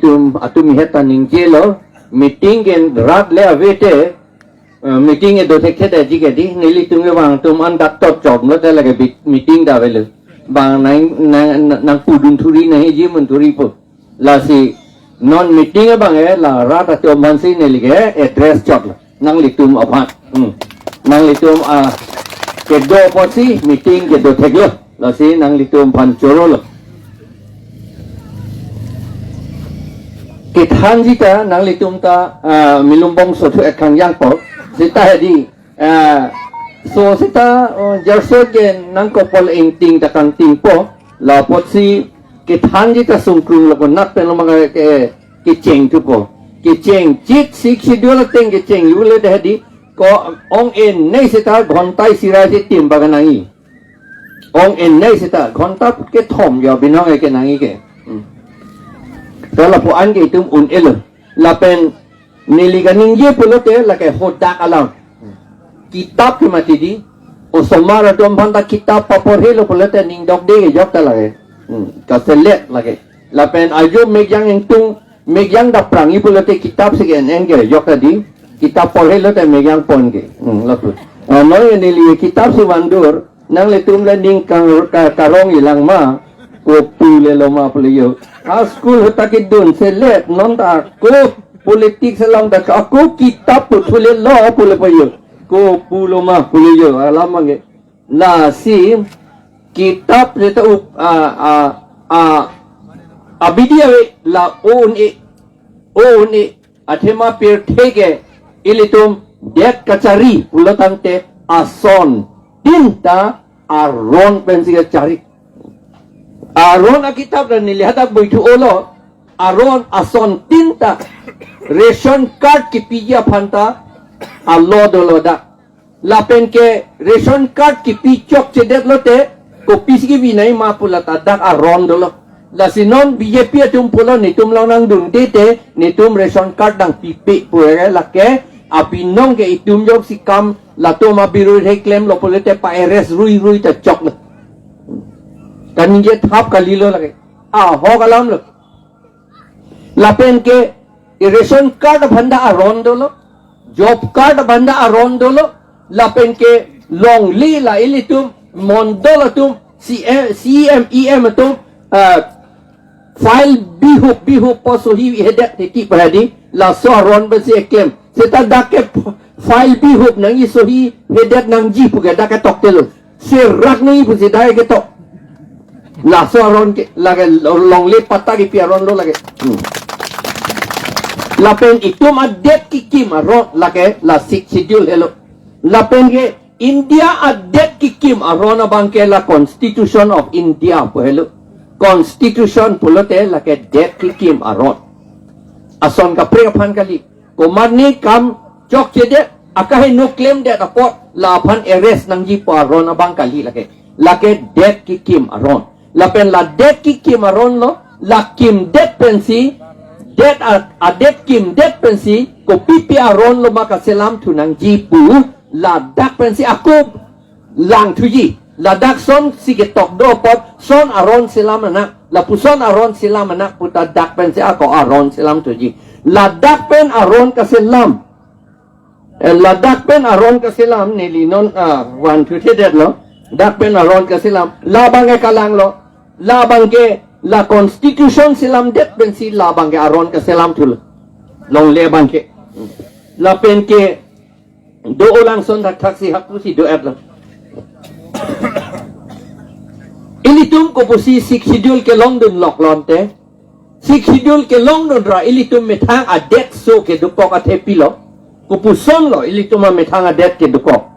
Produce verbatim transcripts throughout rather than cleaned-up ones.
Tum atum het ta ningjelo, meeting ke rat le ave te, eh, meeting kedo thekthedetji ke di, nelitum kevang atum an dak tot chom lo te lake bit-, meeting ta avelo. Bang nang, nang, nang pudun thuri nang iji mun thuri po. Lasi non meeting abang ke la rat atum aphansi neli ke address chot lo. Nanglitum aphan. Hmm. Nanglitum a kedo apotsi meeting kedo theklo. Lasi nanglitum aphan choro lo. Kethanji ta nanglitum ta, ah, milum bongso thu ekhang jangpo. Seta hedi, ah, so seta, oh, jarso ke nangkokpol ingting ta kangtingpo. La apotsi kethanji ta sungkrung lo ko nat pen lo maka ke kecheng thupo. Kecheng chit Sixth Schedule ateng kecheng yu le de hedi ko ong-e nei seta ghonta isi ra si tim ba kenangji. Ong-e nei seta ghonta kethom jo binong ke kenangji ke. Hmm. Te lapu-an ke itum un-elo. Lapen neli kaningje pulote lake hodak alam. Kitab ke mati di. Osomar atum aphan ta kitab paporhelo pulote ning dokde kejok ta lake. Hmm. Kaselet lake. Lapen ajo mekyang ingtung, mekyang daprangji pulote kitab si ke-en-en kejok ta di. Kitab porhelo te mekyang pon ke. Hmm, lapu. Ah, noi neli kitab si vandur, nanglitum le ning kang ka-, karong ilang ma, kopu le lo ma pulo jo. A school ahut ta kedun selet, non ta ako politics along ta ako kitab pu thule lo pulo po jo. Kopu lo ma pulo jo, alam abang ke. Lasi kitab le ta up, a, a, a, abidi ave la o-un-e, o-un-e, athema pirthe ke ilitum det kachari pulo tangte asontin ta Aaron pensi kachari. Aaron akitab ta neli hadak boithu olo, Aaron asontin ta ration card kepiji aphan ta a-law dolo dak. Lapen ke ration card kepi chokchedet lote, kopisi kepi nangji ma pu la ta dak Aaron dolo. Lasi non B J P atum pulo netum along nangdunde te, netum ration card nangpipe pu ke lake, abinong ke itum jongsi kam latum abirudhe klemlo pulote pa-arrest ruirui ta choklo. Kaningje thap kalilo lake. Ahok alam lo. Lapen ke ration card aphan ta Aaron dolo, job card aphan ta Aaron dolo, lapen ke longle la ilitum mondol atum, C M, C M, E M atum, ah, file bihup bihup pu sohi hedet titi pu hedi, laso Aaron pensi eklem. Seta dak ke file bihup nangji, sohi hedet nangji pu ke dak ke toktelo. Serak nangji pusi dak ke tok. Laso Aaron ke, lake lo-, longle patta kepi Aaron lo lake. Hmm. Lapen itum adet kekim Aaron lake la Sixth Schedule helo. Lapen ke India adet kekim Aaron abang ke la Constitution of India pu helo. Constitution pulote lake det kekim Aaron. Ason kaprek aphan kali. Komatne kam chokchedet, akaheno klemdet apot la aphan arrest nangji pu Aaron abang kali lake. Lake det kekim Aaron. Lapen la det kekim Aaron lo, la kimdet pensi, det a-, adet kimdet pensi, kopipi Aaron lo ma kaselam thu nangji pu, ladak pensi ako langthuji. Ladak sonsi ketok do apot, son Aaron selam anak, lapuson Aaron selam anak pu ta dak pensi ako Aaron selamthuji. Ladak pen Aaron kaselam. Eh, ladak pen Aaron kaselam neli non, ah, vanthuthedet lo. Dak pen Aaron kaselam. Labang ke kalang lo. Labang ke la constitution selamdet pensi labang ke Aaron kaselamthulo. Longle abang ke. Lapen ke do-o langson thakthak si haptu si do-et lo. Ilitum kopusi Sixth Schedule kelongdun lok lonte. Sixth Schedule kelongdun ra ilitum methang adet so kedokok athe pilo. Kopuson lo ilitum amethang adet kedokok.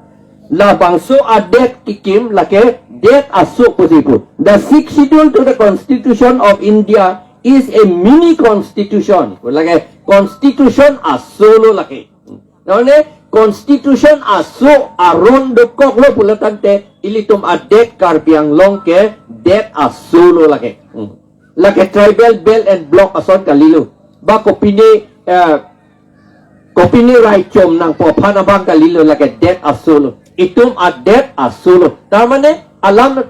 Labangso adet kekim lake det aso pusi pu. The Sixth Schedule to the Constitution of India is a mini constitution. Lake constitution aso lo lake. None constitution aso Aaron dokok lo pulo tangte ilitum adet Karbi Anglong ke det aso lo lake. Hmm. Lake tribal belt and block ason kalilo. Ba kopine, eh, kopine rai chom nangpo aphan abang kalilo lake det aso lo. Itum adet aso lo. Tar mane alam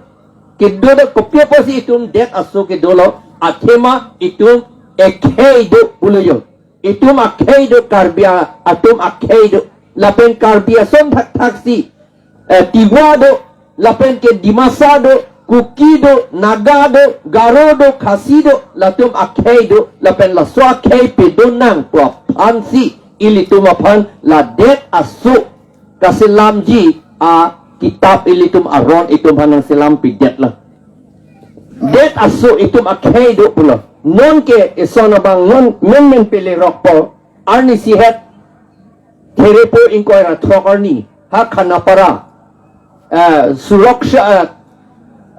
kedo do kopi apotsi itum det aso kedo lo. Athema itum Ekhei do pulo yo. Itum akhei do, Karbi a-, atum akhei do. Lapen Karbi ason thakthak si, eh, Tiwa do, lapen ke Dimasa do, Kuki do, Naga do, Garo do, Khasi do, latum akhei do, lapen laso akhei pedonang pu aphan si, ilitum aphan la det aso kaselamji akitap ilitum aron itum aphan nangselam pidet lo. Det aso itum akhei do pulo. Non ke eson abang non menmen pele rokpo, arnisi het therepo ingkoi ra throk arni ha Khanapara, eh, Suraksha, eh,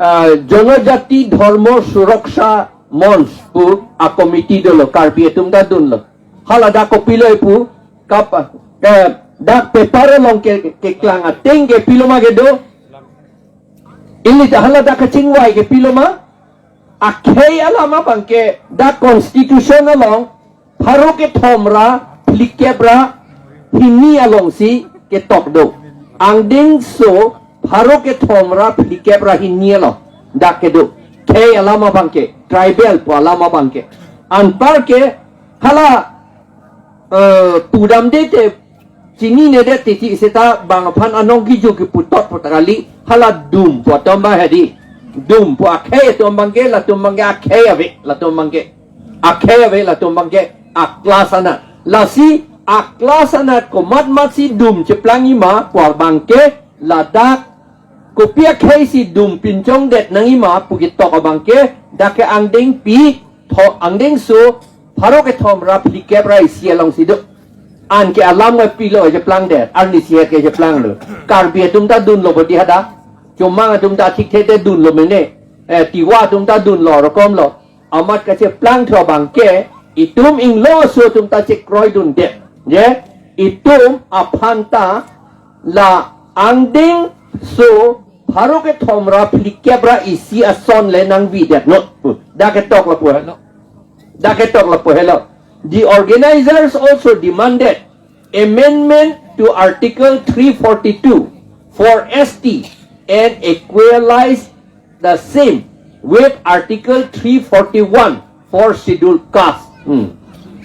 eh, Janajati Dharma Suraksha Manch pu a committee dolo, Karbi atum ta dunlo. Hala dak kopilo pu kap, eh, dak paper along ke, keklang ateng ke pilo ma kedo. Ili ta hala dak kachingvai ke pilo ma. Akhei alam abang ke dak constitution along pharo kethom ra phlikep ra hini along si ketok do. Angdengso pharo kethom ra phlikep ra hini along dak kedo. Khei alam abang ke, tribal pu alam abang ke. Anpar ke hala, eh, pudam de te chinine det titi seta bang aphan anong kiju kipu tot pu ta kali, hala dum pu atum abang hedi. Dum pu akhei atum abang ke, latum abang ke akhei ave, latum abang ke. Akhei ave, latum abang ke a-class anat. Lasi a-class anat komat mat si dum cheplangji ma pu abang ke ladak kopi akhei si dum pinchong det nangji ma pu ketok abang ke dak ke angdengpi tho, angdengso pharo kethom ra phlikep ra isi along si do. Anke alam ke pilo kecheplang det, arnisi het kecheplang lo. Karbi atum ta dunlo bodi hadak. Chomang atum ta thikthe te dunlo mene. Eh, Tiwa atum ta dunlo rokom lo. Amat kacheplang tho abang ke itum inglong aso atum ta chekroidun det. Je, itum aphan ta la angdengso pharo kethom ra phlikep ra isi ason le nangvi det non. Dak ketok lapu helo. Dak ketok lapu helo. The organizers also demanded amendment to Article three forty-two for S T and equalize the same with Article three forty-one for Scheduled Caste. Hmm.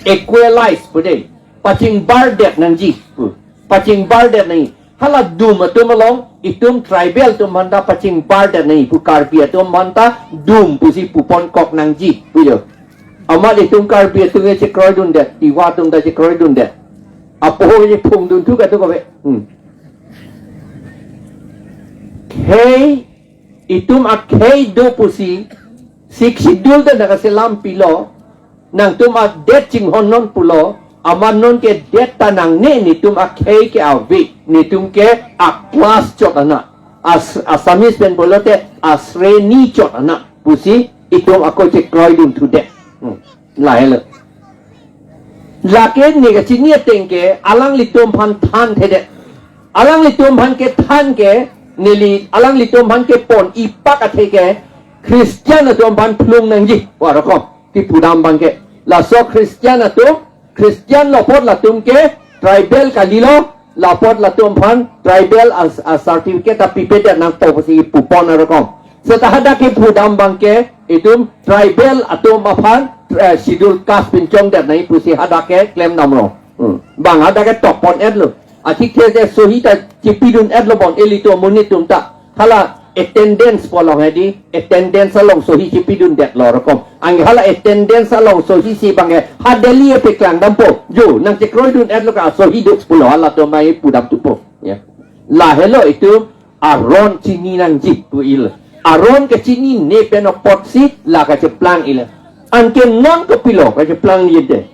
Equalize pu de. Pachingbar det nangji pu. Pachingbar det nangji. Hala dum atum along, itum tribal atum aphan ta pachingbar det nangji pu, Karbi atum aphan ta dum pusi pupon kok nangji pu yo. Amat itum Karbi atum ke chekroidun det, Tiwa atum ta chekroidun det. Apoho ke phungdun thu katu kave. Hmm. Khei, itum akhei do pusi, Sixth Schedule ta nangkaselam pilo, nangtum adet chinghon non pulo, amat non ke det ta nangne, netum akhei ke ave, netum ke a-class chot anat. As-, Assamese pen pulote asreni chot anat pusi itum ako chekroidun thu det. Hmm. Lahelo. Lake ne kachini ateng ke alanglitum aphan than thedet. Alanglitum aphan kethan ke neli, alanglitum aphan kepon ipak athe ke Christian atum aphan phlung nangji pu arokom. Ti pudam abang ke. Laso Christian atum, Christian lo apot latum ke tribal kalilo, la apot latum aphan tribal as, as certificate ta pipedet nangpo pusi pupon arokom. Seta hadak ke pudam abang ke itum tribal atum aphan, eh, Scheduled Caste pinchongdet nangji pusi hadak ke klemdamlo. Hmm. Bang hadak ke tokpon-etlo. Athik the te sohi ta chipidun-etlo bon ilitum amonit atum ta. Hala attendance pu along hedi, attendance along sohi chipidundetlo arokom. Anke hala attendance along sohi si abang ke ha Delhi e peklangdampo. Jo, nangchekroidun-etlo ka sohi do pulo halatum abang pudam thupo. Ya. Lahelo itum aron chini nangji pu il. Aron kachinine pen apotsi la kacheplang il. Anke non kopilo kacheplang yede.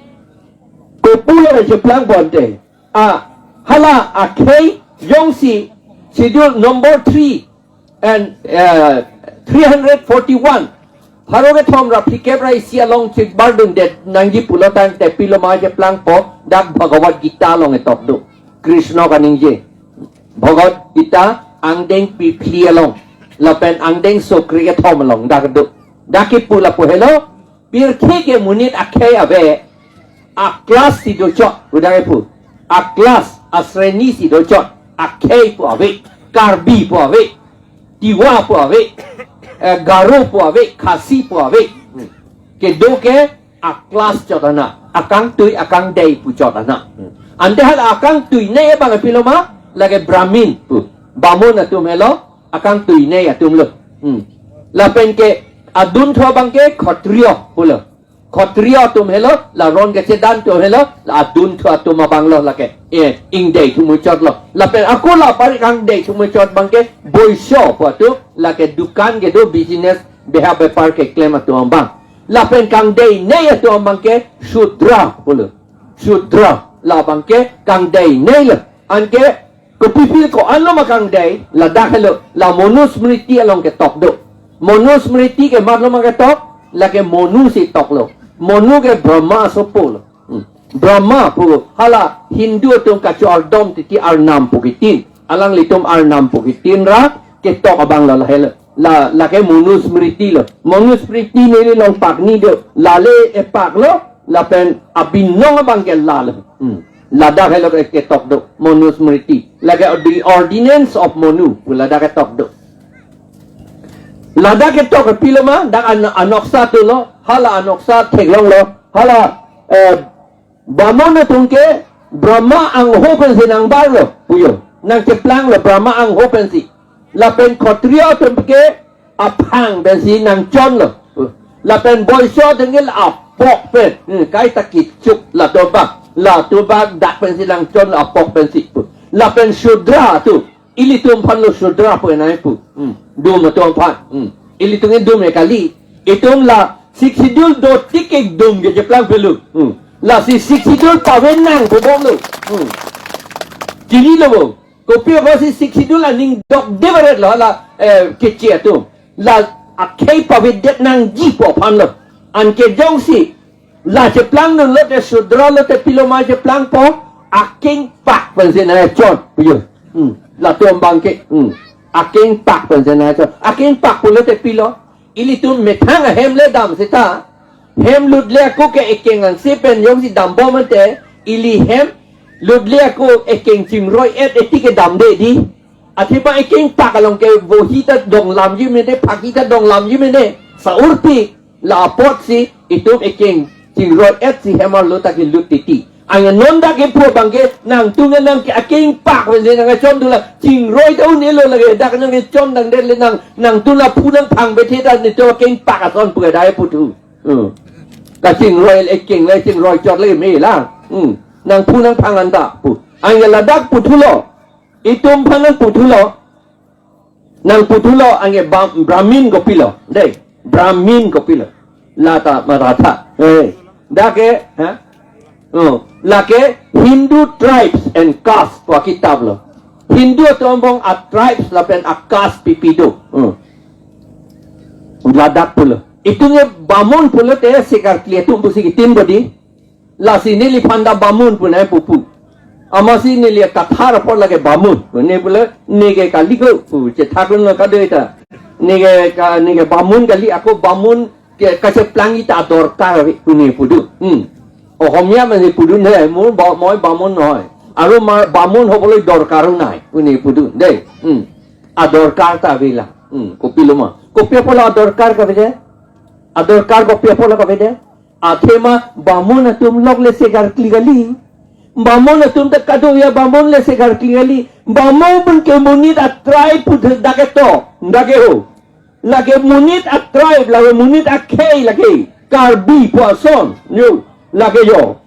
Kopulo kacheplang bonte. Ah, hala akhei jongsi Schedule number three and, eh, three hundred forty-one. Pharo kethom ra phlikep ra isi along chibardundet nangji pulo tangte pilo ma cheplangpo, dak Bhagavad Gita along etok do. Krishna kaningje. Bhagavad Gita angdengpi phli along. Lapen angdengso krekethom along dak do. Dak kipu lapu helo, pirthe ke monit akhei ave, a-class si dochot, udah kipu. A-class, asreni si dochot, akhei pu ave, Karbi pu ave, Tiwa pu ave, eh, Garo pu ave, Khasi pu ave. Hmm. Kedo ke a-class chot anak, akangtui akangdei pu chot anak. Hmm. Ante hala akangtuinei abang pilo ma, lake Brahmin pu. Bamun atum helo, akangtuinei atum lo. Hmm. Lapen ke adunthu abang ke Khatriya pulo. Khatriya atum helo, la ron kechedan atum helo, la adunthu atum abang lo lake. Eh, ingdei thumu chot lo. Lapen ako la apar kangdei thumu chot abang ke Boisyo pu atum, lake dukan kedo, business, beha bepar keklem atum abang. Lapen kangdeinei atum abang ke Shudra pulo. Shudra, labang ke kangdeinei lo. Anke kopi aphi ko-an lo ma kangdei, ladak helo, la Manusmriti along ketok do. Manusmriti ke mat lo ma ketok, lake Manu si tok lo. Manu ke Brahma asopo lo. Hmm. Brahma pu, hala Hindu atum kacho-ardom titi Arnam pu kitin. Alanglitum Arnam pu kitin ra, ketok abang lo la helo. La, lake Manusmriti lo. Manusmriti neli long pakni do. Lale epak lo, lapen abinong abang ke la lo. Hmm. Ladak helo ke ketok do, Manusmriti. Lake the ordinance of Manu, pu ladak ketok do. Ladak ketok ke pilo ma, dak an-, anoksa tu lo, hala anoksa theklong lo, hala, eh, Bamun atum ke Brahma angho pensi nangbar lo, puyo. Nangcheplang lo Brahma angho pensi. Lapen Khatriya atum ke aphang pensi nangchon lo. Lapen Boisyo atum ke la apok pen. Hmm, kaita kichuk latum abang. Latum abang dak pensi nangchon lo apok pensi. Lapen Shudra atum. Ilitum aphan lo Shudra pu enai pu. Hmm. Dum atum aphan. Hmm. Ilitum ke dum e kali. Itum la Sixth Schedule dotik ke dum kecheplang pelo. Hmm. Lasi Sixth Schedule pave nang pu bom lo. Hmm. Chini lo bo. Kopi apotsi Sixth Schedule aning dokde varet lo la, eh, keche atum. La akhei pavedet nangji pu aphan lo. Anke jongsi la cheplangdun lote Shudra lote pilo ma cheplangpo, akengpak pensi nangchon, puyo. Hmm. Latum abang ke, hmm, akengpak pensi nangchon. Akengpak pulote pilo, ilitum methang ahem le dam seta, hem lutle ako ke ekeng angse pen jongsi dambom ante, ili hem lutle ako ekeng chingroi-et eti ke damde di. Athema ekengpak along ke vohi ta donglamji mene, phaki ta donglamji mene, sa-urpik. La apotsi itum ekeng chingroi-et si hem arlo ta kelut titi. Anke non dak kepu abang ke nangtum nang ke akengpak pensi nangchon dula, chingroi ta un-elo lake, dak nangchon dangdet le nang, nangtum la phu nangphang bethe ta netum akengpak ason pu dai puthu. Hmm. Kachingroi ekeng le chingroi chot le me la. Hmm. Nangphu nangphang anta pu. Anke ladak puthu lo. Itum aphan nangputhu lo. Nangputhu lo anke Bam-, Brahmin kopilo. Dei, Brahmin kopilo. Lata maratha. Eh, dak ke, ha? Oh, lake Hindu Tribes and Caste pu akitap lo. Hindu atum angbong a-tribes lapen a-caste pipi do. Hmm. Ladak pulo. Itum ke Bamun pulote sekarkli atum pusi kitin bodi. Lasi neliphan ta Bamun pu nangpupu. Amatsi neli Kathar apor lake Bamun. Ne pule, ne ke kali ko, pu chethakdun lo kadoi ta. Ne ke ka, ne ke Bamun kali, ako Bamun ke kacheplang-i ta adorkar ave pu ne pudu. Hmm. Ohomia mane pudu ne, mo ba, moi Bamun noi. Aru ma Bamun hobole dorkar nai pu ne pudu. Dei. Hmm. Adorkar ta ave la. Hmm. Kopilo ma. Kopi apot la adorkar kavede? Adorkar kopi apot la kavede? Athema Bamun atum lok le sekarkli kali. Bamun atum ta kadokave Bamun le sekarkli kali. Bamun pen ke monit a-tribe pu dak ketok, dak ke ho. Lake monit a-tribe, lake monit akhei lake. Karbi pu ason, yo, lake yo.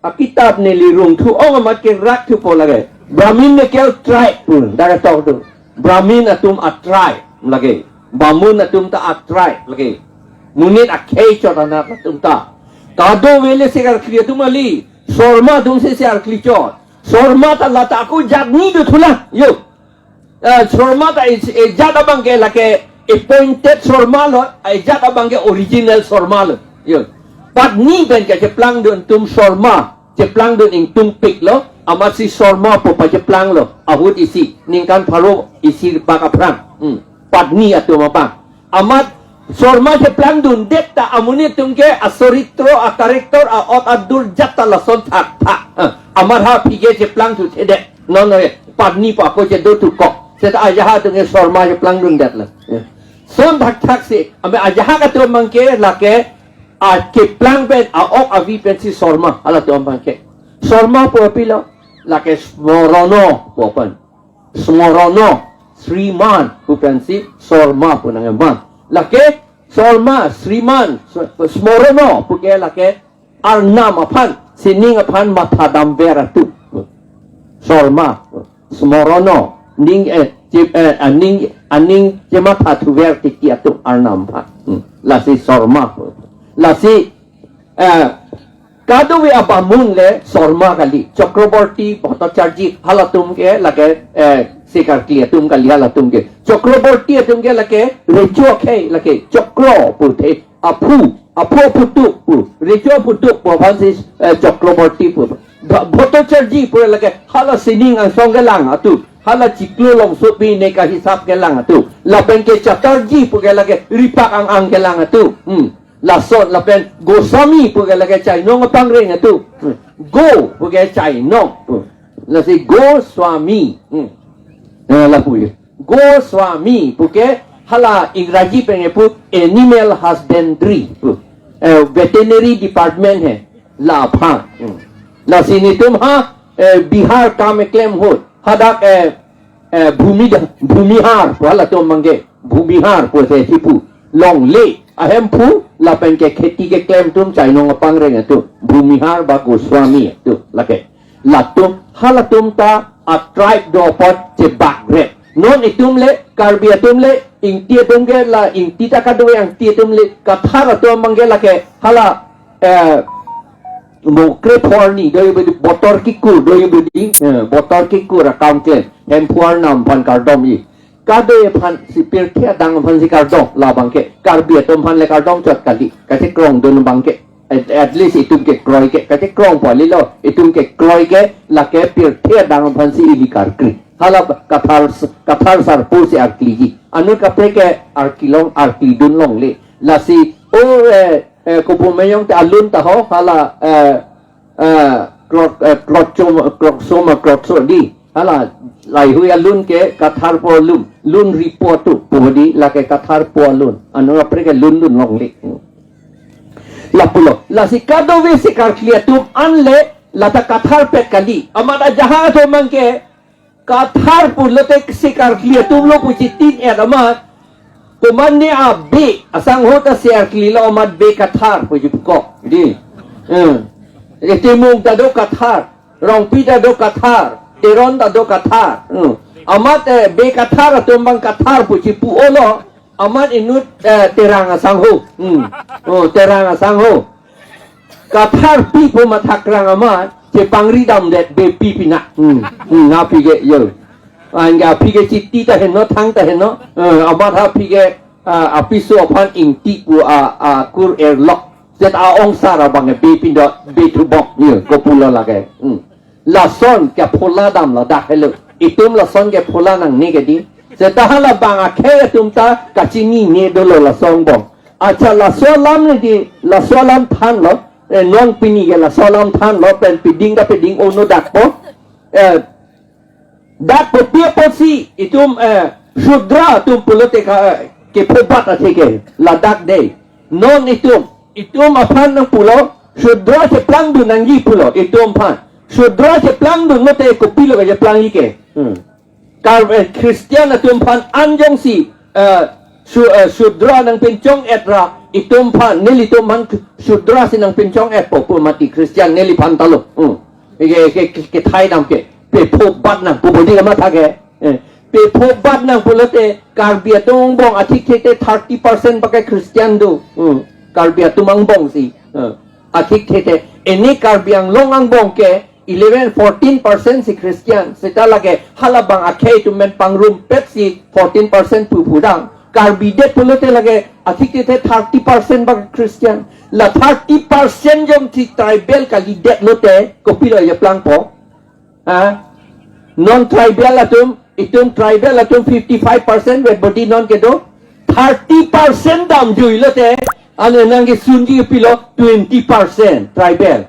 Akitap neli rung thu ong amat ke rak thupo lake. Brahmin ne kel tribe pu dak ketok do. Brahmin atum a-tribe lake. Bamun atum ta a-tribe lake. Monit akhei chot anat atum ta. Kadokave le sekarkli atum kali. Swarma atum si sekarkli chot. Swarma ta lata ako jat ni do thula. Yo. Eh, Swarma ta is, eh, jat abang ke lake appointed Swarma lo, eh, jat abang ke original Swarma lo. Yo. Patni pen ke cheplangdun atum Swarma, cheplangdun ingtungpik lo, amatsi Swarma pu pacheplang lo, ahut isi, ningkan pharo isi bak aphrang. Hmm. Patni atum abang. Amat Swarma cheplangdundet ta amonit atum ke asoritro, a-character, a-ot adur jat ta lason thakthak. Eh, amat ha aphi ke cheplangthuthedet. Non, non, eh, patni pu ako chedo thukok. Seta ajahak atum ke Swarma cheplangdundet la. Eh. Son thakthak si, ame ajahak atum abang ke lake Akeplang pen, a-ok avi pensi Sharma, halatum abangke. Sharma pu pilo, lake Smorono pu pen. Smorono, Shriman pu pensi Sharma pu nangkeman. Lake Sharma, Shriman, Smorono puke lake arnam aphan, sining aphan mathadamver atum. Sharma, Smorono, ning, eh, che-, eh, aning, aning chemathathuver titi atum arnam aphan. Hmm. Lasi Sharma. Lasi, eh, kadokave abamun le Sharma kali. Chakraborty, Bhattacharjee, halatum ke lake, eh, sekarkli atum kali halatum ke. Chakraborty atum ke lake recho akhei, lake chokro puthe. Aphu, aphu aphutuk pu, recho aphutuk pu aphansi, eh, Chakraborty pu. Bha-, Bhattacharjee pu lake hala sining angsong kelang atum. Hala chiklo longsopi ne kahisap kelang atum. Lapen ke Chatterjee pu ke lake ripak ang-ang kelang atum. Hmm. Lason lapen Goswami pu ke lake chainong apangreng atum. Hmm. Go pu ke chainong. Hmm. Lasi Goswami. Hmm. Eh, lapu ye. Goswami puke hala Ingraji pen pu animal husbandry pu. Eh, veterinary department he. La aphan. Hmm. Lasi netum ha, eh, Bihar kam keklem ahut. Hadak, eh, eh, Bhumi, Bhumihar pu halatum abangke. Bhumihar pu se hipu. Longle. Ahemphu lapen ke kheti keklem atum chainong apangreng atum. Bhumihar ba Goswami atum. Lake. Latum, halatum ta a-tribe do apot chebak rep. Non itum le, Karbi atum le, Ingti atum ke la, Ingti ta kadokave Ingti atum le, Kathar atum abangke lake, hala, eh, Mokre Phorni, do ibu di Botor Kikur, do ibu di, eh, Botor Kikur akam klem, Hemphu arnam aphan kardom i. Kadokave aphansi pirthe adang aphansi kardom, labangke, Karbi atum aphan le kardom chot kali, kachekrongdun abangke. At, at least itum kekroi ke, kachekrong pu kalilo, itum kekroi ke, lake pirthe adang aphansi ili karkli. Hala Kathar, Kathar sarpo si arkliji. Anut kaprek ke arklilong, arklidun longle. Lasi, o, eh, eh, kopu meyong te alun ta ho, hala, eh, eh, klot, eh, klotchom, klotsom, klotso di. Hala, laihui alun ke Kathar po alun, lun ripo tu, pu di, lake Kathar po alun. Anut kaprek ke lundun longle. Lapulo. Lasi kadokave sekarkli atum an le lata Kathar pet kali. Amat ajahak atum abangke Kathar pulote sekarkli atum lo pu chitin et amat. Komatne a-Bey asangho ta sekarkli lo amat Bey Kathar pu chipukok. Di. Hmm. Timung ta do Kathar. Rongpi ta do Kathar. Teron ta do Kathar. Hmm. Amat, eh, Bey Kathar atum abang Kathar pu chipu-olo. Amat inut, eh, Terang asangho. Hmm. Oh, Terang asangho. Katharpi pu mathak rang amat, chepangri damdet Beypi pina. Hmm. Hmm, na phi ke yo. Anke aphi ke chiti ta heno, thang ta heno. Eh, amat aphi ke, ah, apiso aphan Ingti pu a, akur erlok. Seta a-ongsar abang ke Beypi do, Bey thubok. Yo, kopulo lake. Hmm. Lason ke phola dam ladak helo. Itum lason ke phola nangne ke di. Seta halabang akhei atum ta kachinine dolo lason angbong. Acha laso alam ne di, laso alam thanlo. Eh, non pini ke laso alam thanlo, pen piding ta piding ono dakpo. Eh, dakpo pi apotsi itum, eh, Shudra atum pulote ka, eh, kephobat atheke ladak de. Non itum, itum aphan nangpulo, Shudra cheplangdun nangji pulo, itum aphan. Shudra cheplangdun lote kopilo kacheplangji ke. Hmm. Kar, eh, Christian atum aphan an jongsi, eh, Shu-, eh, Shudra nangpinchong-et ra, itum aphan, nelitum aphan Shudra si nangpinchong-etpo pu mati Christian neliphan ta lo. Hmm. Ke, ke, ke, kethai dam ke. Pe phobat nang pu bodi kamatha ke. Eh, pe phobat nang pulote Karbi atum angbong athik thete thirty percent bak ke Christian do. Hmm. Karbi atum angbong si. Eh, athik thete. Ini Karbi Anglong angbong ke eleven, fourteen percent si Christian. Seta lake halabang akhei atum pen pangrumpet si fourteen percent pu pudang. Karbi det pulote lake athik thete thirty percent bak Christian. La thirty percent jongsi tribal kalidet lote kopilo cheplangpo. Ha? Non tribal atum, itum tribal atum fifty-five percent wet bodi non kedo. Thirty percent damjui lote, ane nangkesunji pilo twenty percent tribal.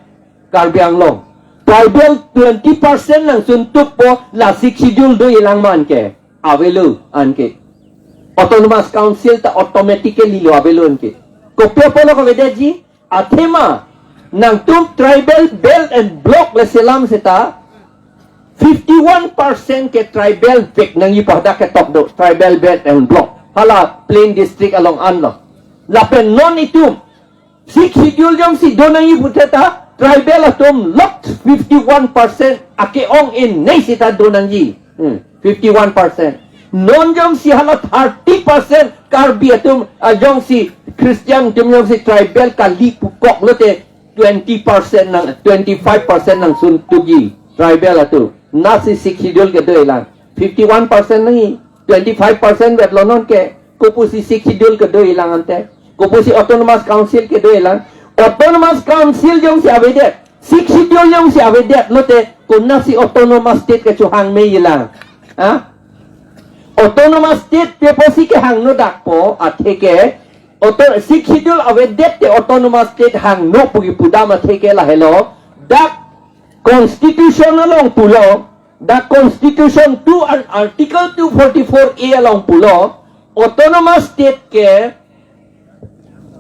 Karbi Anglong. Tribal twenty percent nangsuntukpo la Sixth Schedule do ilang man ke. Avelo anke. Autonomous Council ta automatically lo avelo anke. Kopi apotlo kavedetji? Athema, nangtum tribal belt and block le selam seta, fifty-one percent ke tribal vek nangji pu hadak ketok do, tribal belt and block. Hala plain district along anlo. Lapen non itum, Sixth Schedule jongsi do nangji pu theta, tribal atum lot fifty-one percent ake-ong in nei seta do nangji. Hmm, fifty-one percent. Non jongsi hala thirty percent Karbi atum, ah, jongsi Christian atum jongsi tribal kali pukok lote twenty percent nang, twenty-five percent nangsun tuji tribal atum. Nasi Sixth Schedule kedo-ilang. Fifty-one percent nangji, twenty-five percent vet lo non ke. Kopusi Sixth Schedule kedo-ilang ante. Kopusi Autonomous Council kedo-ilang. Autonomous Council jongsi avedet, Sixth Schedule jongsi avedet lote, konatsi Autonomous State kechohang me-ilang. Ha? Autonomous State pi apotsi kehangno dakpo, atheke, auto, Sixth Schedule avedet te Autonomous State hangno pu kipudam atheke lahelo, dak Constitution along pulo, the Constitution two and Article two forty-four A along pulo, Autonomous State ke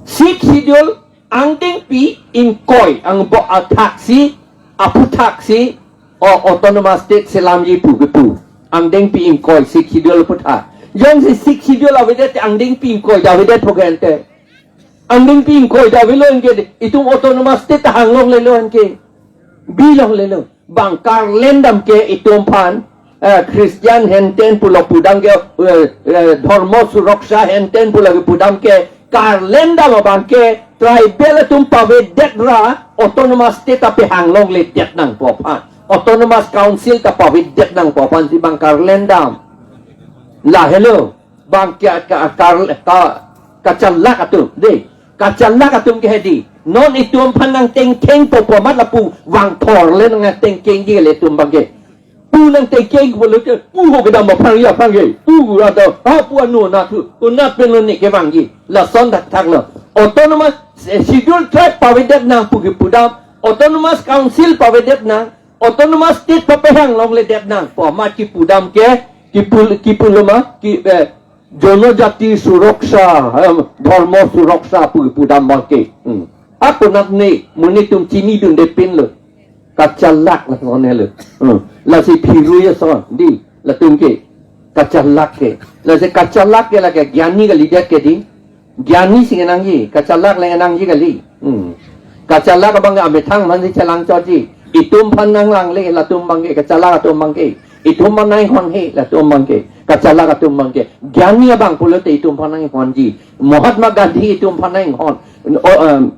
Sixth Schedule angdengpi ingkoi angbong athaksi, aphuthaksi, o Autonomous State selamji pu kepu. Angdengpi ingkoi Sixth Schedule aphutha. Jongsi Sixth Schedule avedet angdengpi ingkoi avedet pu ke ante. Angdengpi ingkoi avelo anke, itum Autonomous State ta hang longlelo anke. Bi longlelo. Bang karlendam ke itum aphan, eh, Christian henten pulo pudam ke, eh, eh, Dharma Suraksha henten pulo kepudam ke, karlendam abang ke, tribal atum pavedet ra, Autonomous State ta pehang longledet nangpo aphan. Autonomous Council ta pavedet nangpo aphansi bang karlendam. Lahelo, bang ke ka, ka, ka, kachalak atum, de. Kachalak atum ke hedi. Non itum aphan nangtengkeng po pu amat lapu vangthor le nangtengkengji le itum abang ke. Pu nangtengkeng po le ke, pu ho kedam aphrang ya aphrang ke. Pu ada, ha pu anu na thu, unat pen lo ne kevangji. Lason thakthak lo. Autonomous, eh, Schedule Tribe pavedet nang pu kepudam, Autonomous Council pavedet nang, Autonomous State papehang longledet nangpo amat kipudam ke, kipul, kipuloma, ki, eh, Jonojati Suraksha, em, Dharma Suraksha pu, pudam abang ke. Hmm. Ako nat ne, monit atum chinidunde pinlo. Kachalak lason helo. Hmm. Lasi phiru ason, di, latum ke. Kachalak ke. Lasi kachalak ke lake gyani kalidet ke di. Gyani si ngenangji, kachalak le ngenangji kali. Hmm. Kachalak abang ke amethang aphansi chelangchotji. Itum aphan nanglangle latum abang ke, kachalak atum abang ke. Itum aphan nanghon he latum abang ke. Kachalak atum abang ke. Gyani abang pulote itum aphan nanghonji. Mahatma Gandhi itum aphan nanghon. O, em,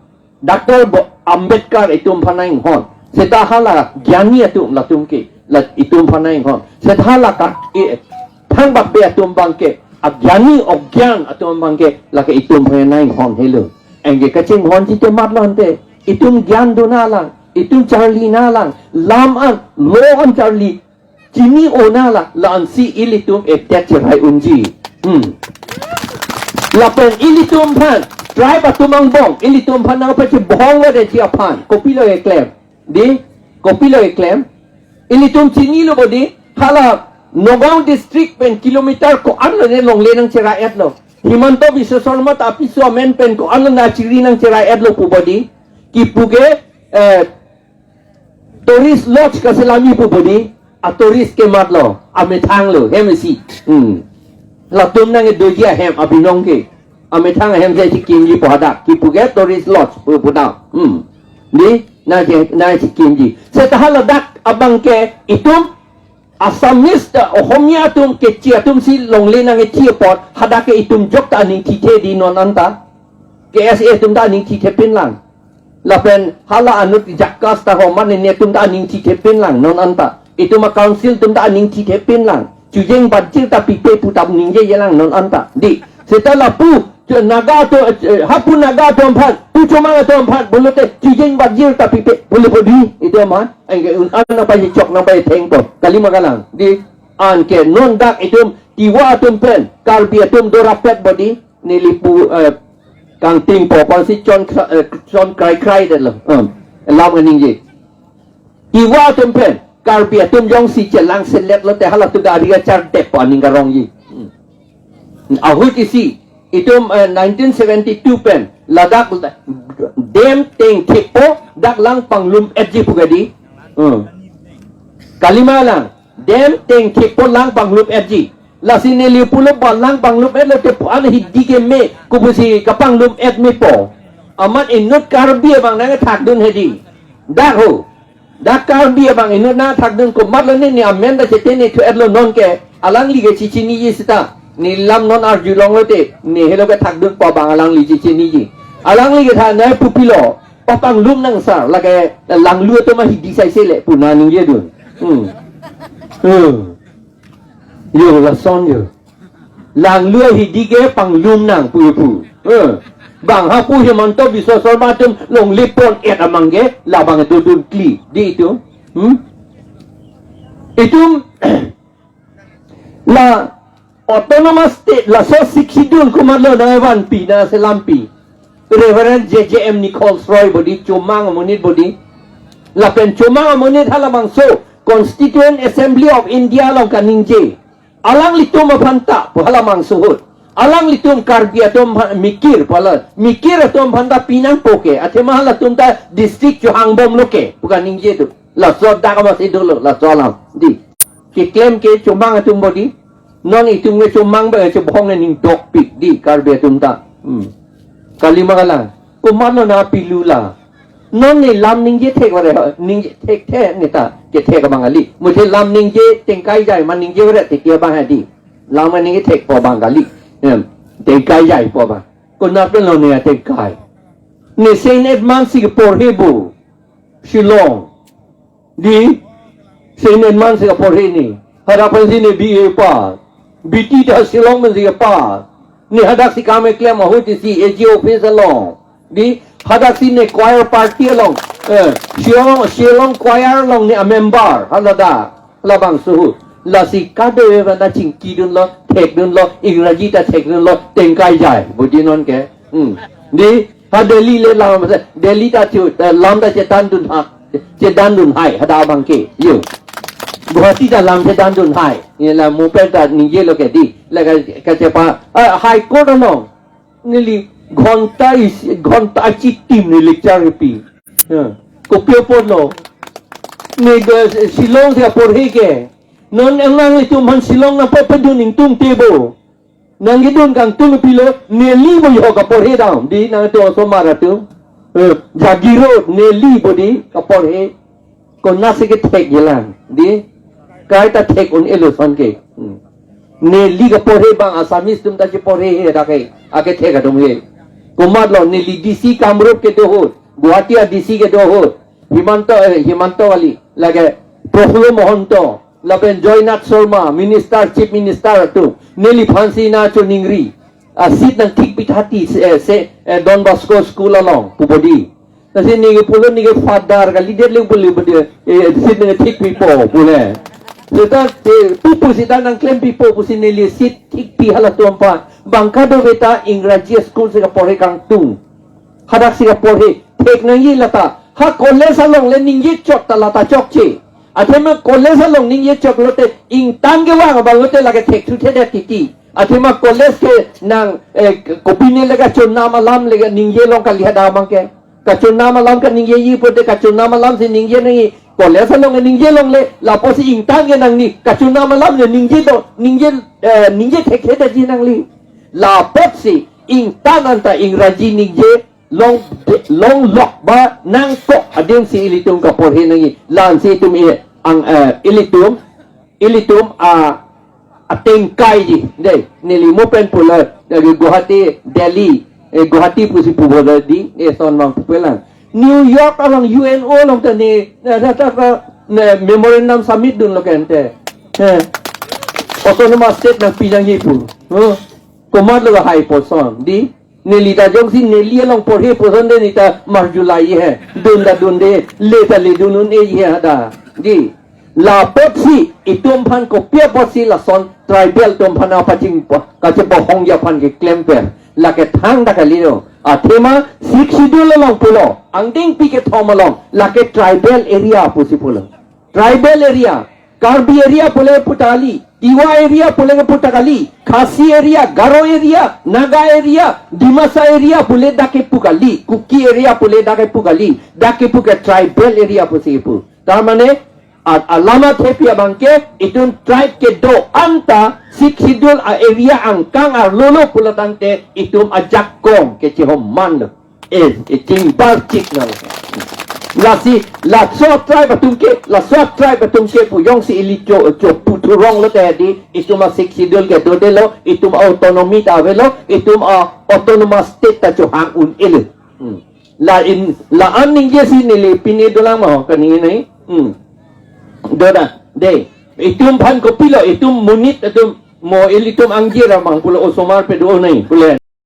Doctor Bo-, Ambedkar itum aphan nanghon. Seta hala gyani atum latum ke. La itum aphan nanghon. Seta hala ka, e, thangbak be atum abang ke. Agyani ogyan atum abang ke. Lake itum aphan nanghon helo. Anke kachinghonji te mat lo ante. Itum gyan dun nanglang. Itum charli nanglang. Lam an, law an charli. Chini-o nanglang, la-ansi ilitum edet cherai unji. Hmm. Lapen ilitum aphan, tribe atum angbong, ilitum aphan nangpachebohong lo detji aphan. Kopilo keklem. Di, kopilo keklem. Ilitum chinilo bo di, hala Nagaon district pen kilometer ko-an lo ne longle nangcherai-et lo. Himanta Biswa Sarma ta apiso amen pen ko-an lo nangchiri nangcherai-et lo pu bo di. Kipu ke, eh, Tourist lodge kaselamji pu bo di, a tourist ke mat lo, amethang lo, hem isi. Hmm. Latum nangkedoji ahem abinong ke. Amethang ahem si chikimji pu hadak. Kipu ke tourist lodge pu pudam. Hmm. Di, nangke, nangchikimji. Seta hala dak abang ke itum Assamese ta Ohomia atum kechi atum si longle nangkechi apot, hadak ke itum jok ta aning thithe di non anta. K S A atum ta aning thithe pinlang. Lapen hala anut Jakas ta Homan ne atum ta aning thithe pinlang non anta. Itum a council atum ta aning thithe pinlang. Chojeng bajir ta pipe pu ta ningjejelang non anta. Di, seta lapu, cho Naga atum, eh, hapu Naga atum aphan, pu chomang atum aphan, pulote chojeng bajir ta pipe, pulo po di, itum aphan. Anke un-an nangpachechok nangpachethengpo. Kali ma kalang. Di, anke non dak itum, Tiwa atum pen, Karbi atum dorapet bo di, neli pu, eh, kangtingpo, apotsi chon kra-, eh, chon kraikrai detlo. Hmm. Lam kaningje. Tiwa atum pen, Karbi atum jongsi chelangselet lote halatum gari kachardep aning karongji. Hmm. Ahut isi, itum, eh, nineteen seventy-two pen, Ladak dam tengthekpo, dak lang panglum etji pu kadi. Hmm. Kalima lang, dam tengthekpo lang panglum etji. Lasi neli pulo ba lang panglum etlo te pu an hidi ke me, kopusi kapanglum et mepo. Amat inut Karbi abang nangthakdun hedi. Dak ho. Dak Karbi abang inut nangthakdun komatlo ne, ne amen ta chethe ne thu etlo non ke. Alangli ke chechiniji seta. Ne lam non arjulonglo te. Ne helo kethakdunpo abang alangli chechiniji. Alangli kethan nai pupilo. Papanglum nang sar. Lake langlu atum ahidi saise le pu nangningjedun. Hmm. Hmm. Yo, lason yo. Langlu ahidi ke panglum nang pu pu. Eh. Bang hapu Himanta Biswa Sarma atum longle pon et amang ke, labang dodun kli. Di itum. Hmm? Itum la autonomous state, laso Sixth Schedule komatlo nangvanpi, nangselampi. Reverend J J M Nichols Roy bodi, chomang amonit bodi. Lapen chomang amonit halabangso Constituent Assembly of India along kaningje. Alanglitum aphanta pu halabangso ahut. Alanglitum Karbi atum aphan mikir pu hala, mikir atum aphanta pinangpo ke. Athema halatum ta district chohangbomlo ke pu kaningje do. Laso dak amatsi dolo, laso alam. Di. Keklem ke chomang atum bodi. Non itum ke chomang ba chebhong ne ning dokpik di Karbi atum ta. Hmm. Kalima kalang. Komatlo nangpilu la. Non ne lam ningje thek vare, ningje thekthe ne ta kethek abang kali. Muthe lam ningje tengkai jai ma ningje vare te ke abang hadi. Lam ningje thekpo abang kali. Em, tengkai jaipo abang. Konat lo ne tengkai. Ne Saint Edmund si porhe bo. Shillong. Di, Saint Edmund si kaporhe ne. Hadak pensi ne B A pass. B T ta Shillong pensi kapass. Ne hadaksi kam keklem ahut isi A G office along. Di, hadaksi ne choir party along. Eh, Shillong, Shillong choir along ne a-member. Hala dak. Labangso ahut. Lasi kadokave aphanta chingkidunlo, thekdunlo, Ingraji ta thekdunlo, tengkai jai. Bodi non ke. Hmm. Di, ha Delhi le lam, Delhi ta chu, eh, lam ta chetandun ha, chetandun hai, hadak abang ke, yo. Guwahati ta lam chetandun hai, ye la moped ta ningjelo ke di, la ka, kachepa, ah, High Court along, neli ghonta is, ghonta chitim ne lecture pi. Ya. Kopi apotlo, ne ga Shillong si porhe ke, non angang itum aphan Shillong nangpo pedun ingtung tebo. Nangkedun kangtung pilo, neli bo yo kaporhe dam, di nangtum osomar atum. Eh, Jagiroad, neli bo di kaporhe. Konatsi kethek jelang, di. Kaita thek un-elo ason ke. Hmm. Neli kaporhe abang Assamese atum ta cheporhe he dak ke. Akethek atum he. Komatlo neli D C Kamrup kedo ahut. Guwahati a D C kedo ahut. Himanta, eh, Himanta kali, lake Praful Mahanta, lapen Joynath Sharma, Minister, Chief Minister atum, neliphansi nangchoningri, ah, seat nangthik pitha ti, eh, se, eh, Don Bosco School along, pu bodi. Lasi neke pulo neke father kalidet le pulo bodi, eh, seat nangthik pipo, pule. Seta, eh, pupu seta nangklem pipo, pusi neli seat thik pi halatum aphan. Bang kadokave ta Ingraji school si kaporhe kangtung. Hadaksi kaporhe, thek nangji lata. Ha college along le ningje chok ta lata chokche. Athema college along ningje chok lote ingtan kevang abang lote lake thek thuthedet titi. Athema college ke nang, eh, kopine le kachonam alam le ningjelong kali hadak abang ke. Kachonam alam kaningjeji pote kachonam alamsi ningje nangji. College along ningjelongle, lapusi ingtan ke nangji. Kachonam alam le ningje do, ningje, eh, ningje thekthe detji nangli. Lapusi ingtan anta Ingraji ningje long, longlok ba nangkok adingsi ilitum kaporhe nangji. La-ansi itum i ang, eh, ilitum, ilitum a, atengkaiji. Dei, neli mo pen pulo, lake Guwahati, Delhi, eh, Guwahati pusi pubo di, eh, son mang pupelang. New York along U N O along ta ne, eh, ta, ta, ta, ne, memorandum submit dunlo ke ante. Eh. Autonomous state nangpi nangji pu. Huh? Komatlo hai puson, di. Neli ta jongsi neli along porhe puson de neli ta marjulai he. Dun ta dunde, le ta ledun un-eji he hadak. Di. Lapusi, itum aphan kopi apotsi lason tribal atum aphan apachingpo, kachepohongji aphan keklem per. Lake thangta kalilo. Athema Sixth Schedule along pulo. Angdengpi kethom along. Lake tribal area pusi pulo. Tribal area. Karbi area pule pu ta kali. Tiwa area pule kepu ta kali, Khasi area, Garo area, Naga area, Dimasa area pule dak kepu kali, Kuki area pule dak kepu kali, dak kepu ke tribal area pusi kepu. Tarmane, a, alam athepi abangke, itum tribe kedo-an ta, Sixth Schedule a area angkang arlolo pulo tangte, itum ajakong kechehom manlo. Eh, eh, chingbar chik na. Lasi, laso tribe atum ke, laso tribe atum ke pu jongsi ili cho, cho pu thurong lo te di, itum a Sixth Schedule ke dodelo, itum a autonomy ta avelo, itum a autonomous state ta chohang un-elo. Hmm. La in, la an ningjesi neli pini dolang ma, kaningje nai. Hmm. Doda, de. Itum aphan kopilo, itum monit atum mo ilitum angjir amang pulo osomar pe do nai, pule.